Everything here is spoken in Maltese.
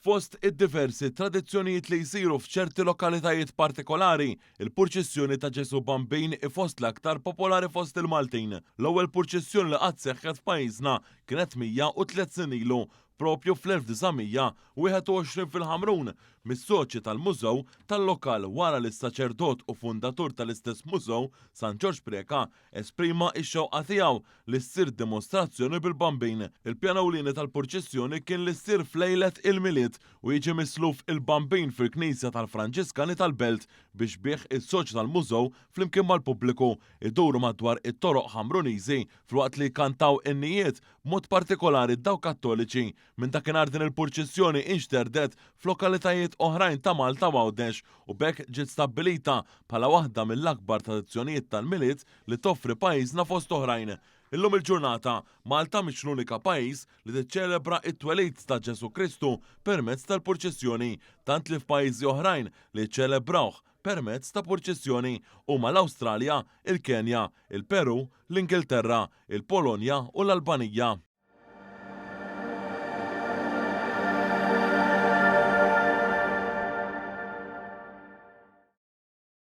Fost id-diversi tradizzjonijiet li jsiru f'ċerti lokalitajiet partikolari, il-purċissjoni ta' Ġesù Bambin hi fost l-aktar popolari fost il-Maltin. L-ewwel purċissjoni li qatt seħħet f'pajjiżna kienet 103 snin ilu, proprju fl-1921 fil-Ħamrun, mis-soċji tal-mużew tal-lokal wara li s-saċerdot u fundatur tal-istess mużew, San Ġorġ Preca, esprima x-xewqa tiegħu li ssir dimostrazzjoni bil-Bambin. Il-pjan ewlieni tal-purċissjoni kien li ssir f'lejlet il-Milied u jiġi misluf il-Bambin fil-knisja tal-Franġiskani tal-Belt biex bih is-soċji tal-mużew flimkien mal-pubbliku jduru madwar it-toroq Ħamruniżi filwaqt li jkantaw innijiet b'mod partikolari dawk Kattoliċi. Minn dakinhar din il-purċissjoni inxterdet f'lokalitajiet oħrajn ta' Malta u Għawdex u b'hekk ġiet stabbilita bħala waħda mill-akbar tradizzjonijiet tal-Milied li toffri pajjiżna fost oħrajn. Illum il-ġurnata, Malta mhix l-unika pajjiż li tiċċelebra t-twelid ta' Ġesù Kristu permezz tal-purċissjoni, tant li f'pajjiżi oħrajn li jiċċelebrawh permezz ta' purċissjoni huma l-Awstralja, il-Kenja, il-Perù, l-Ingilterra, il-Polonja u l-Albanija.